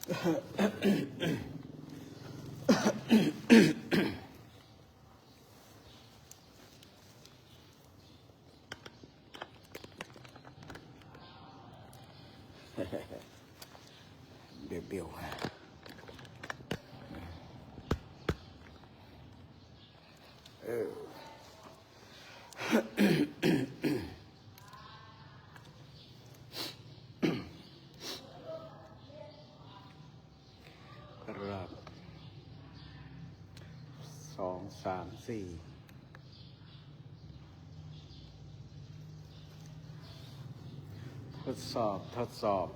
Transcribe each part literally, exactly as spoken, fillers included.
เปรี้ยวๆ เออ ครับ สอง สาม สี่ ทดสอบ ทดสอบ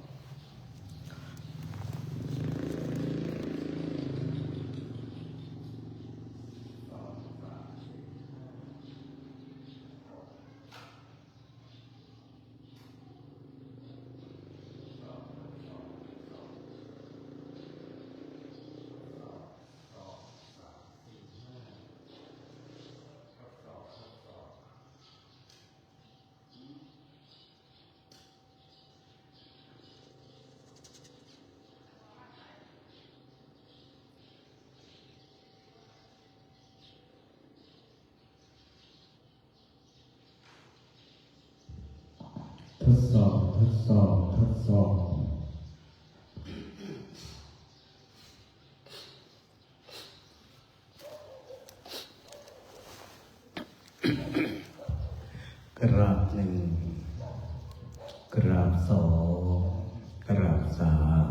ทดสอบ ทดสอบ ทดสอบ กราบหนึ่ง กราบสอง กราบสาม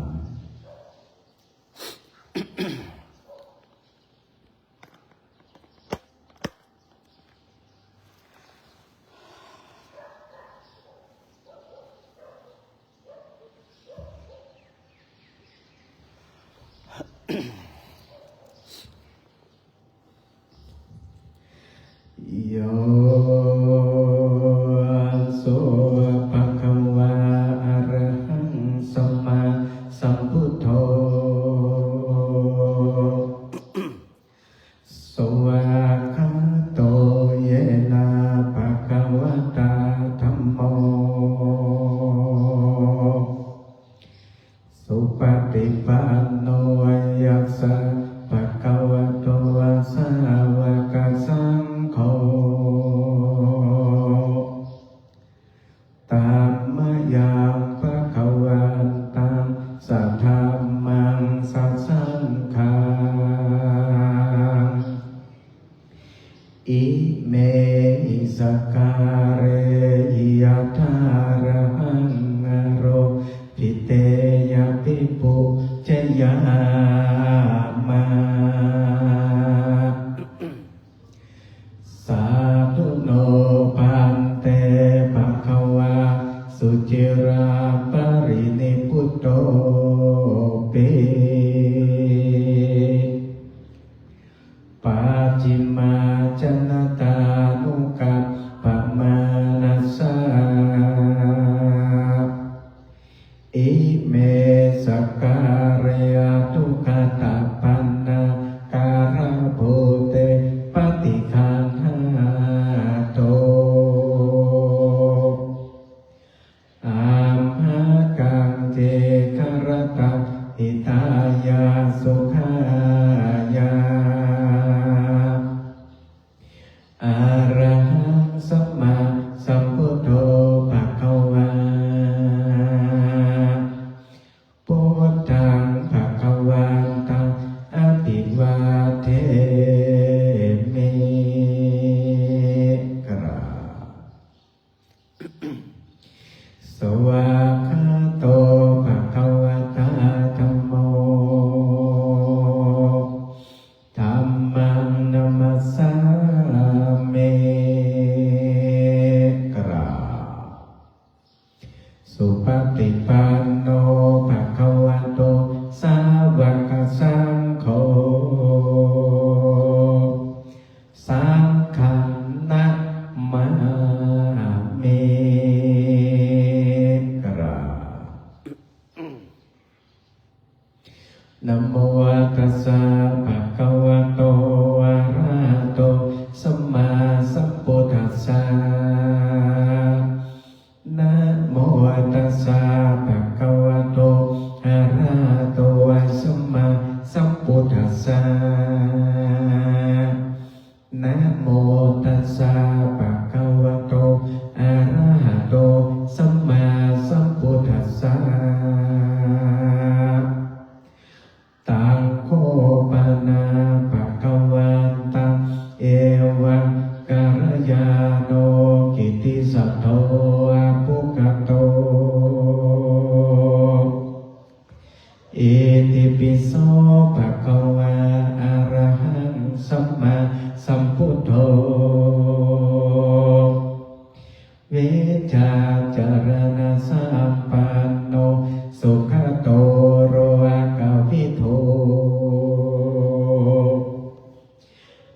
โย so bhagavā arahaṃ sammāsambuddho. Svākkhāto yena bhagavatā dhammo, supaṭipanno yassa bhagavato sāvakasaṅgho, tammayaṃ bhagavantaṃ sadhammaṃ sasaṅghaṃ, imehi sakkārehi yathārahaṃ āropitehi abhipūjayāma. Sādhu no bhante bhagavā suciraparinibbutopi, pacchimājanatānukampamānassa. Ime sakkāre anuggatapaṇṇākārabhūte paṭiggaṇhātu, amhākaṃ dīgharattaṃ hitāya sukhāya. Arahaṃ sammāsambuddho bhagavā, buddhaṃ bhagavantaṃ abhivādemi. กราบ Svākkhāto bhagavatā dhammo, dhammaṃ namassāmi. กราบ Supaṭipanno bhagavato sāvakasaṅgho, saṅghaṃ namāmi. กราบ Namo tassa bhagavato arahato sammāsambuddhassa. Namo tassa bhagavato arahato Itipi so bhagavā arahaṃ sammāsambuddho vijjācaraṇasampanno sugato lokavidū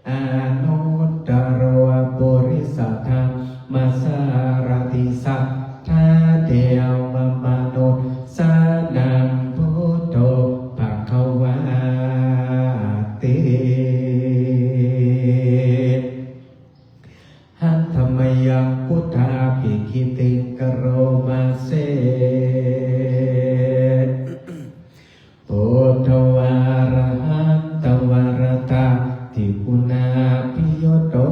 anuttaro purisadammasārathi satthā devamanussānaṃ buddho bhagavāti. Handa mayaṃ buddhābhigītiṃ karoma se. Buddho arahatavaradatthiguṇābhiyutto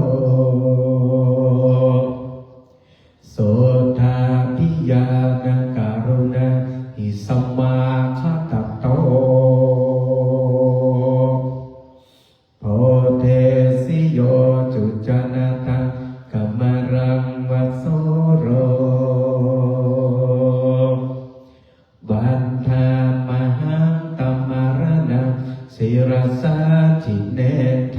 suddhābhiñāṇakaruṇāhi samāgatatto bodhesi yo cujjhānataṃ kamalaṃ va sūro vandāmahaṃ tamaraṇaṃ sirasā jinendaṃ.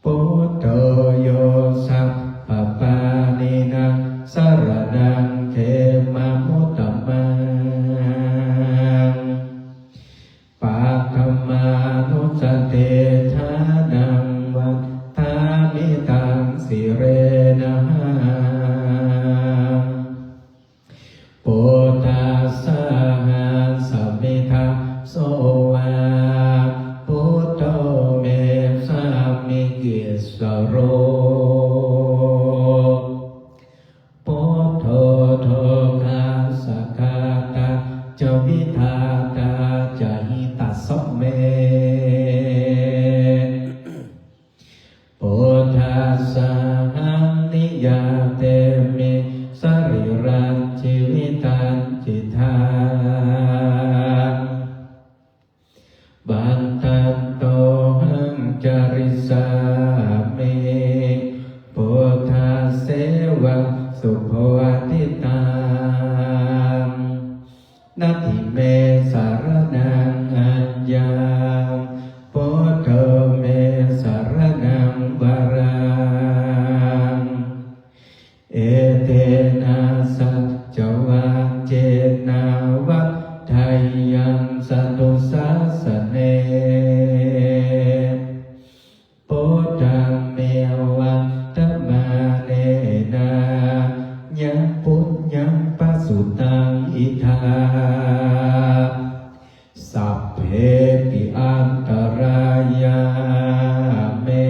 Buddho yo sabbapāṇīnaṃ saraṇaṃ khemamuttamaṃ. Paṭhamānussatiṭṭhānaṃ vandāmi taṃ sirenahaṃ. Buddhassāhasmi dāso va buddho me sāmikissaro. Buddho dukkhassa ghātā ca vidhātā ca hitassa me. Buddhassāhaṃ niyyādemi sarīrañjīvitañcidaṃ. Vandantohaṃ carissāmi buddhasseva subodhitaṃ. Natthi me saraṇaṃ aññaṃ, buddho me saraṇaṃ varaṃ. Etena saccavajjena vaḍḍheyyaṃ satthu sāsane. Buddhaṃ me vandamānena yaṃ puññaṃ pasutaṃ idha, sabbepi antarāyā me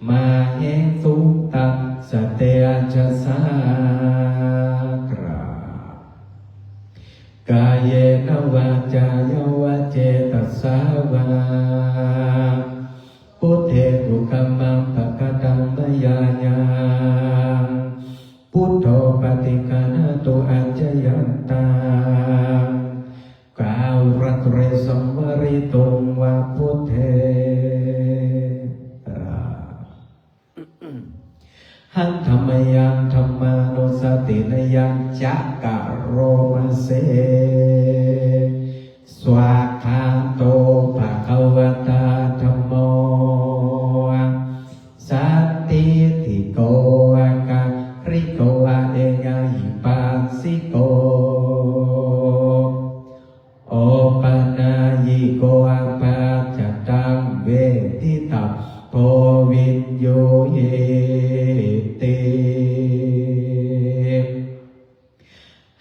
māhesuṃ tassa tejasā. Kāyena vācāya va cetasā vā, buddhe kukammaṃ pakataṃ mayā yaṃ, buddho paṭiggaṇhatu accayantaṃ, kālantare saṃvarituṃ va buddhe. Handa mayaṃ dhammānussatinayañca karoma se. Svākkhāto bhagavatā dhammo, sandiṭṭhiko akāliko ehipassiko, opanayiko paccattaṃ veditabbo viññūhīti.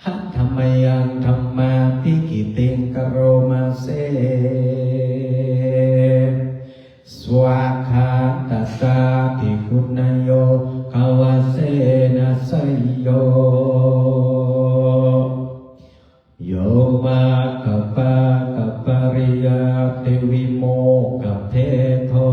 Handa mayaṃ dhammābhigītiṃ karoma se. Svākkhātatādiguṇayogavasena seyyo, yo maggapākapariyattivimokkhabhedo,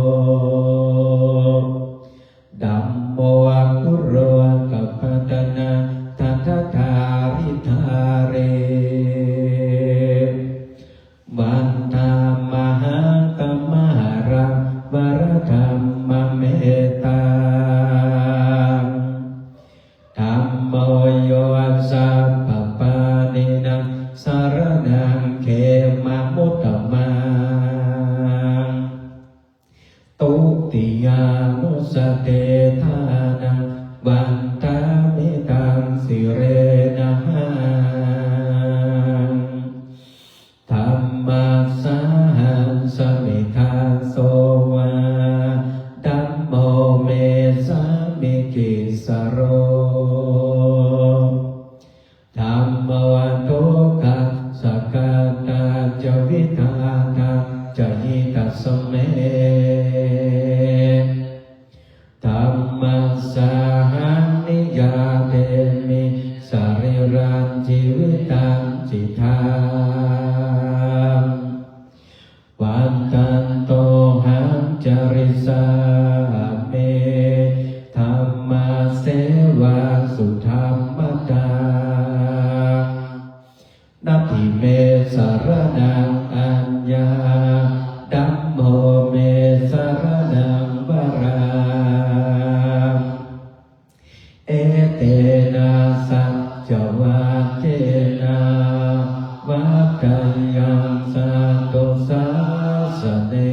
dhammo kulokapatanā tathadhāridhārī. Vandāmahaṃ tamaharaṃ varaṃ dhammametta cittaṃ. Vandantohaṃ carissāmi dhammasseva sudhammataṃ. Natthi me saraṇaṃ aññaṃ, dhammo me saraṇaṃ varaṃ. Etena saccavajjena vaḍḍheyyaṃ satthu sāsane.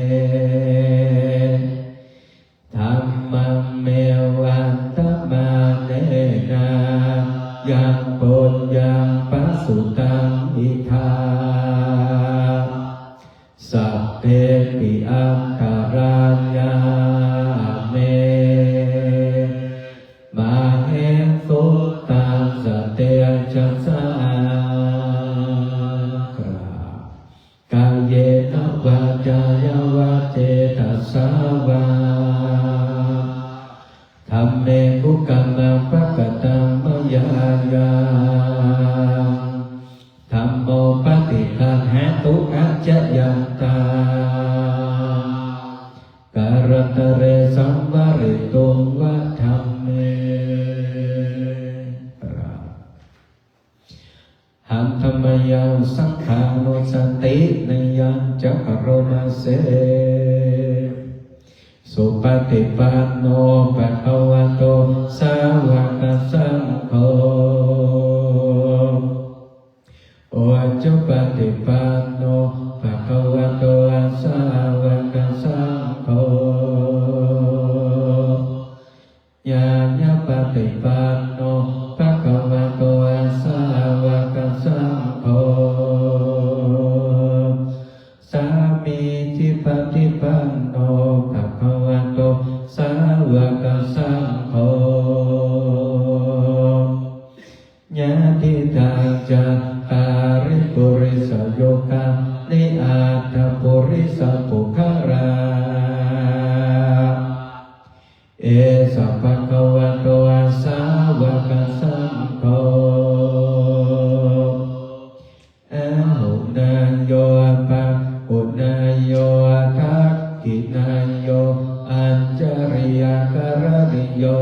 Dhammaṃ me vandamānena yaṃ puññaṃ pasutaṃ idha, sabbepi antarāyā me māhesuṃ tassa tejasā. Kāyena vācāya va cetasā vā, dhamme kukammaṃ pakataṃ mayā yaṃ, dhammo paṭiggaṇhatu accayantaṃ, kālantare saṃvarituṃ va dhamme. Handa mayaṃ saṅghānussatinayañca karoma se. Supaṭipanno bhagavato sāvakasaṅgho, ujupaṭipanno bhagavato sāvakasaṅgho, ñāyapaṭipanno bhagavato sāvakasaṅgho, sāmīcipaṭipanno bhagavato sāvakasaṅgho, yadidaṃ cattāri purisayugāni aṭṭha purisapuggalā, esa bhagavato sāvakasaṅgho, āhuneyyo pāhuneyyo dakkhiṇeyyo añjalikaraṇīyo,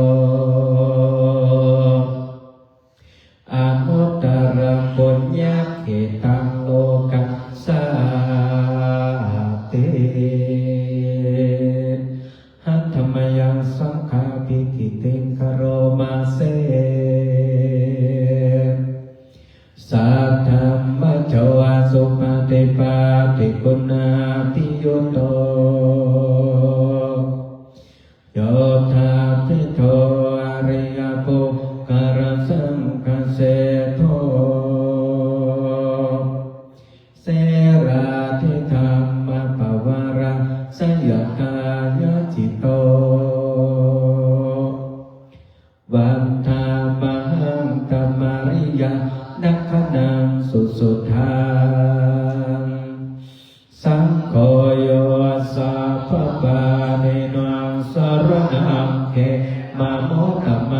anuttaraṃ puññakkhettaṃ lokassāti. Handa mayaṃ saṅghābhigītiṃ karoma se. Saddhammajo supaṭipattiguṇābhiyutto, yodāpiddo ariyapuggalasaṅghaseṭṭho, sīlādidhammapavarāsayakāyacitto, vandāmahaṃ tamariyanakanaṃ susuddhaṃ. Saṅgho yo sabbapāṇīnaṃ saraṇaṃ khemamuttamaṃ,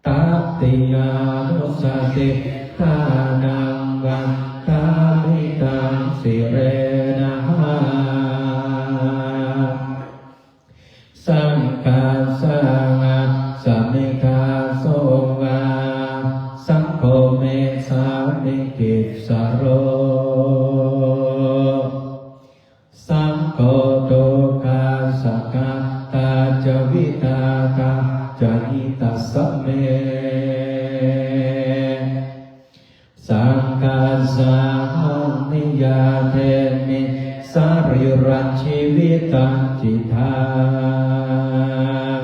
tatiyānussatiṭṭhānaṃ vandāmi taṃ sirenahaṃ. Saṅghassāhasmi dāso va, saṅgho me sāmikissaro, saṅgho dukkhassa ghātā ca vidhātā ca hitassa me. Saṅghassāhaṃ niyyādemi sarīrañjīvitañcidaṃ.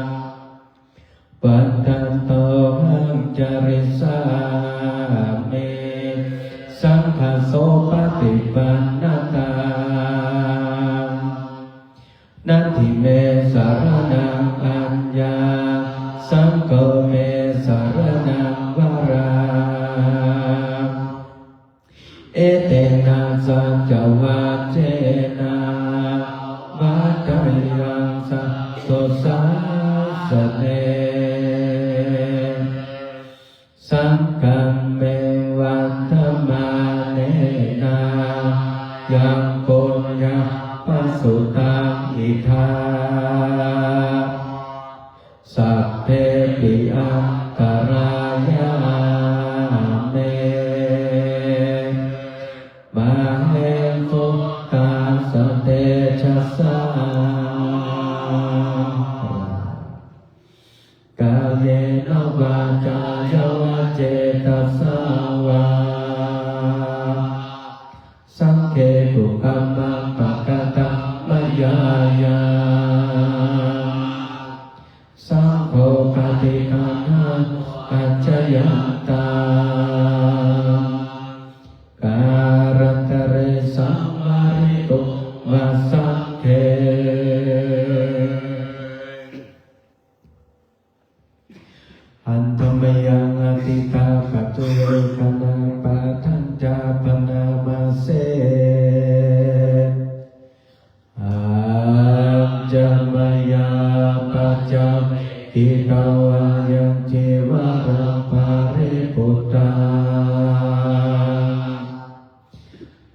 Vandantohaṃ carissāmi saṅghasopaṭipannataṃ. Natthi me saraṇaṃ aññaṃ, saṅgho me saraṇaṃ varaṃ. Etena saccavajjena vaḍḍheyyaṃ satthu sāsane. Saṅ kammehi vandamānena yaṃ puññaṃ pasutaṃ idha, sabbepi antarāyā me māhesuṃ tassa tejasā. Kāyena vācāya va cetasā vā, saṅghe kukammaṃ pakataṃ mayā yaṃ, saṅgho paṭiggaṇhatu accayantaṃ, kālantare saṃvarituṃ va saṅghe. Handa mayaṃ atītā paccuppannā padañca bhaṇāma se. Handa mayā paccavekkhitvā yaṃ cīvaraṃ paribhuttaṃ,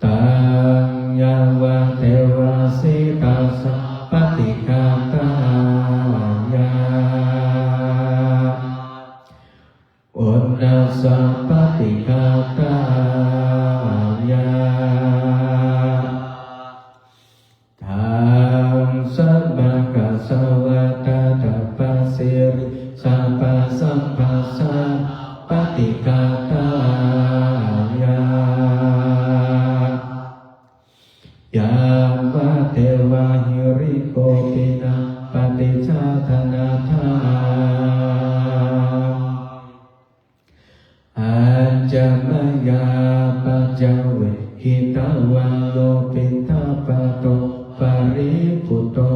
taṃ yāvadeva sītassa paṭighātāya, uṇhassa paṭighātāya, dhammassamaggassa va tathāpasiriṃsapasamphassāya paṭighātāya, yāvadeva hirikopinapaṭicchādanatthaṃ, handa mayā paccavekkhitvā yo piṇḍapāto paribhutto,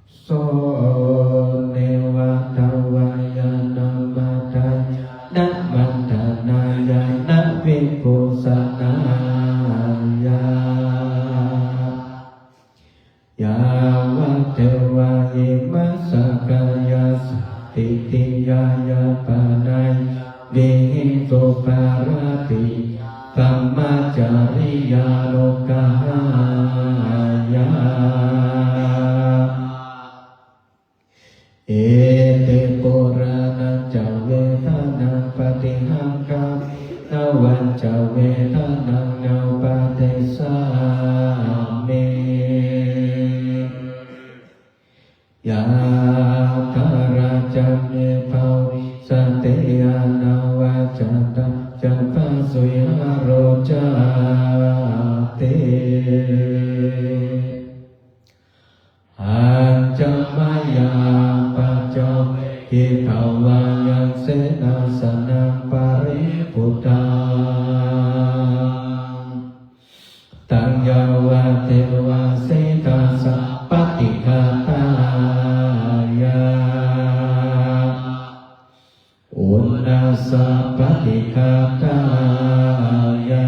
so neva davāya na madāya na maṇḍanāya na vibhūsanāya, yāvadeva imassa kāyassa ṭhitiyā yāpanāya vihiṃsuparatiyā brahmacariyānuggahāya, iti purāṇañca vedanaṃ paṭihaṅkhāmi navañca vedanaṃ na uppādessāmi, yātrā ca me bhavissati anavajjatā ca phāsuvihāro cāti. Handa mayā paccavekkhitvā yaṃ senāsanaṃ paribhuttaṃ, taṃ yāvadeva sītassa paṭighātāya, uṇhassa paṭighātāya,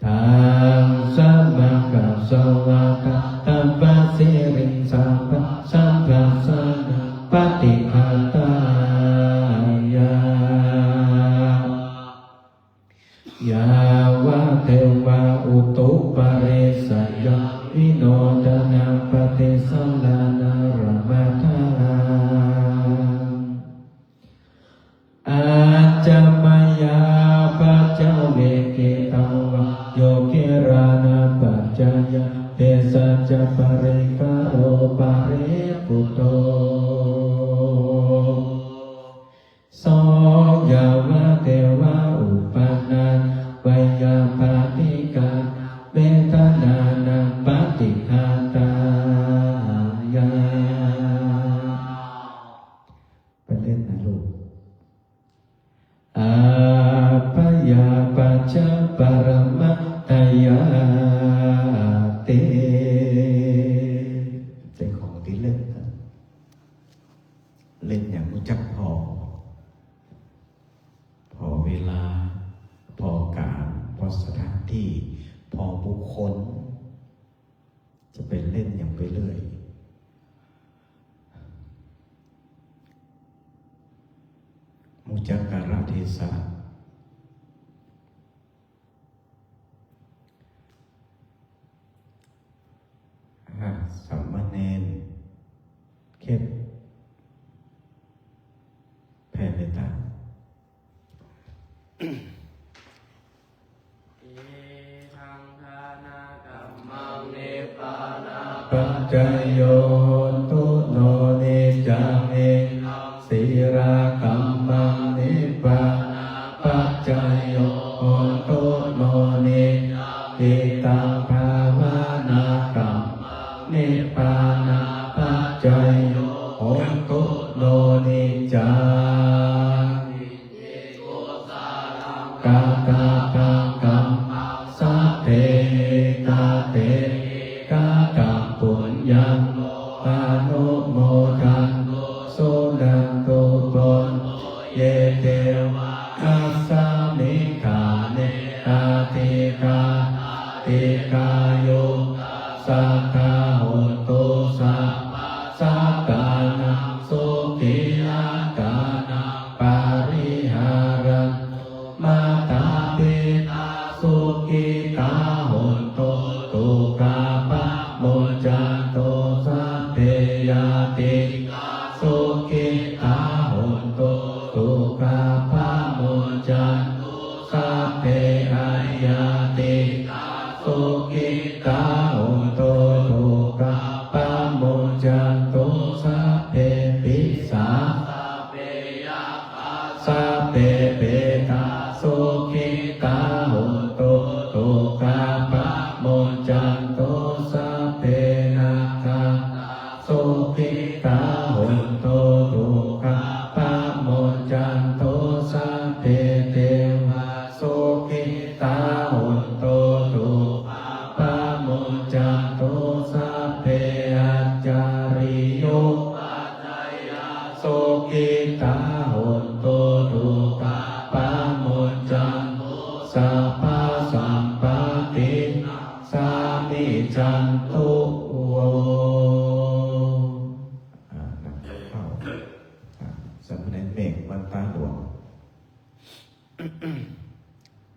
dhammassamaggassa va tathāpasiriṃsapasamphassāya paṭighātāya, yāvadeva utuparissayavinodanaṃ paṭisallānāramadanaṃ, handa mayā paccavekkhitvā yo gilānapaccayabhesajjaparikkhāro paribhutto, so yāvadeva uppannānaṃ veyyābādhikānaṃ vedanānaṃ paṭighātāya. ไปเล่นนะลูก Abyāpajjhaparamatāyati. เป็นของที่เล่นนะ เล่นอย่างรู้จักพอ พอเวลา พอการ พอสถานที่ พอบุคคล จะไปเล่นอย่างไปเรื่อย จักกาลเทศะ อ่า สามเณรเข้ม แผ่เมตตา Idaṃ dānakammaṃ nibbānapaccayo hotu no niccaṃ. Idaṃ sīlakammaṃ nibbānapaccayo hotu no niccaṃ. Idaṃ bhāvanākammaṃ nibbānapaccayo hotu no niccaṃ. Kusalaṃ kattabbaṃ kammaṃ sabbehi katehi kataṃ puññaṃ no anumodantu suṇantu bhonto ye devā asmiṃ ṭhāne adhigatā dīghāyukā sadā hontu sabbasattānaṃ sukhī attānaṃ pariharantu. Mātāpitā sukhitā hontu dukkhā pamuccantu. Sabbe ñātikā sukhitā hontu dukkhā pamuccantu. Sabbe aññātikā sukhitā hontu dukkhā pamuccantu. Sabbe pisā sabbe petā sukhitā hontu dukkhā pamuccantu. Sabbe nakkhattā sukhitā hontu dukkhā pamuccantu. Sabbe devā sukhitā hontu dukkhā pamuccantu. Sabbe ācariyupajjhāyā sukhitā hontu dukkhā pamuccantu. Sabbā sampattīnaṃ samijjhantu. อ่า นำเข้า อ่า สามเณรเมฆ วัดตาหลวง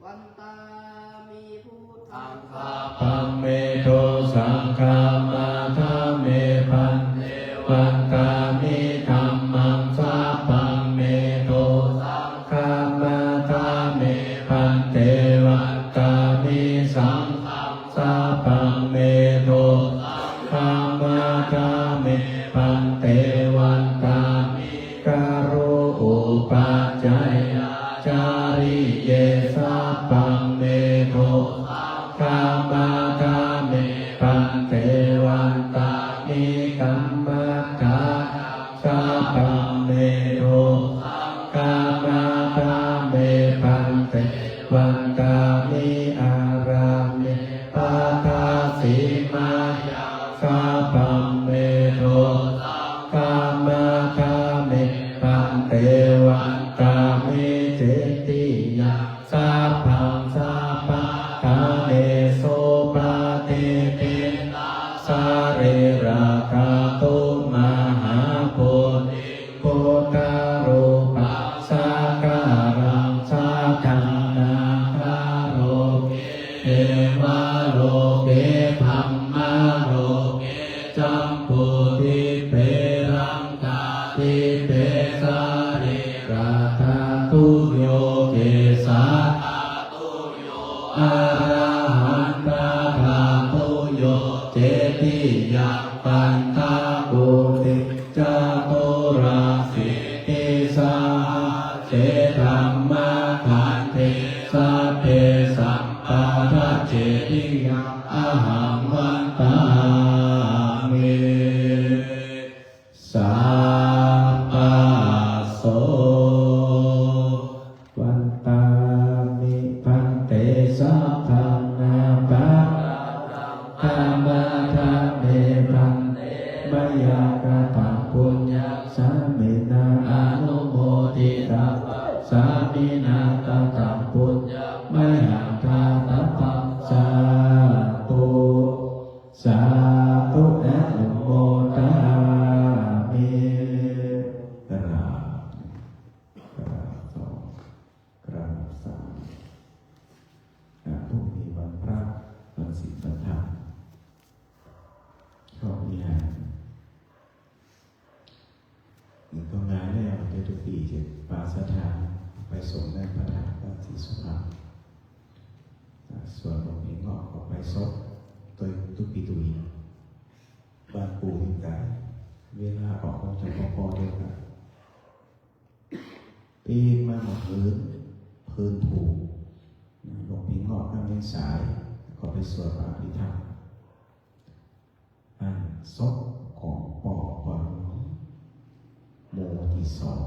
Vandāmi buddhaṃ sabbaṃ me dosaṃ khamatha me bhante. Vandāmi dhammaṃ sabbaṃ me dosaṃ khamatha me bhante. Vandāmi saṅghaṃ sabbaṃ me dosaṃ khamatha me bhante. Vandāmi guru upajjhāyācariye sabbaṃ me dosaṃ khamatha me bhante. Vandāmi kammaṭṭhānaṃ sabbaṃ me dosaṃ khamatha me bhante. Vandāmi ārāme pattadhimayaṃ sabbaṃ me dosaṃ khamatha me bhante. Vandāmi cetiyaṃ sabbaṃ sabbaṭṭhānesu patiṭṭhitā sarīradhātu mahābodhiṃ buddharūpaṃ sakalaṃ sadā nāgarāje devaloke brahmaloke jambudīpe laṅkādīpe sarīradhātuyo kesādhātuyo arahantattadhātuyo cetiyaṃ pañcakoti caturāsītisahassi dhammakkhandhe sabbe sampadacetiyaṃ ahaṃ vandāmi sabbaso. Vandāmi bhante sabbaṃ nāpārādaṃ khamatha me bhante. Mayā kataṃ puññaṃ sāminā anumoditabbaṃ, sāminā kataṃ puññaṃ mayhaṃ dātabbaṃ, sādhu sādhu anumodāmi. กราบ กราบขอ ก็งานแล้วเดี๋ยวทุกปีจะปาสถานไปส่งในพระธาตุพระศรีสุพรรณ อ่า ส่วนหลวงพี่เงาะก็ไปศพโดยทุกปีทุกปี บ้านปู่ที่ไกล เวลาออกมาจากพอเดียวกัน ปีนมาหมดพื้น พื้นภู หลวงพี่เงาะก็เลี้ยงสาย ก็ไปสวดพระอภิธรรม อ่า ศพของปอ ปอหลวง หมู่ที่สอง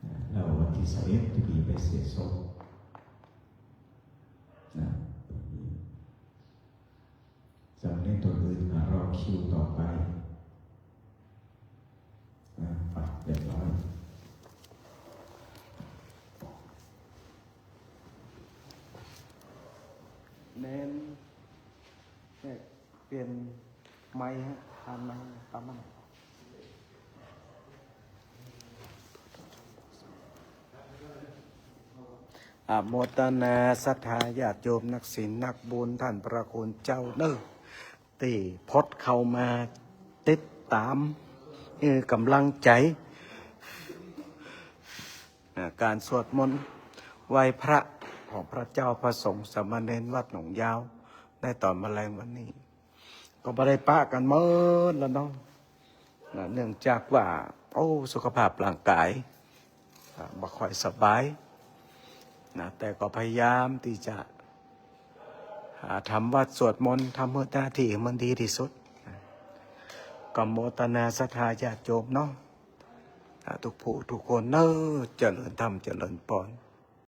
อ่า แล้ววันที่สิบเอ็ดที่มีไปเสียศพ นะ สามเณรตัวอื่นมารอคิวต่อไป อ่ะ ไป เรียบร้อย เน้น เนี่ย เปลี่ยนไมค์ฮะ ทานไมค์ตามมัน อนุโมทนาศรัทธาญาติโยมนักศีลนักบุญ ท่านพระคุณเจ้าเนอะ ที่พดเข้ามาติดตาม เออ กำลังใจ อ่า การสวดมนต์ไหว้พระของพระเจ้าพระสงฆ์สามเณรวัดหนองยาว ในตอนแลงวันนี้ ก็บ่ได้ปะกันหมดแล้วเนาะ นะ เนื่องจากว่า โอ้ สุขภาพร่างกาย อ่า บ่ค่อยสบาย นะ แต่ก็พยายามที่จะ หาทำวัดสวดมนต์ ทำหน้าที่ให้มันดีที่สุด นะ ก็โมทนาศรัทธาญาติโยมเนาะ นะ ทุกผู้ทุกคนเนอะ เจริญธรรมเจริญพร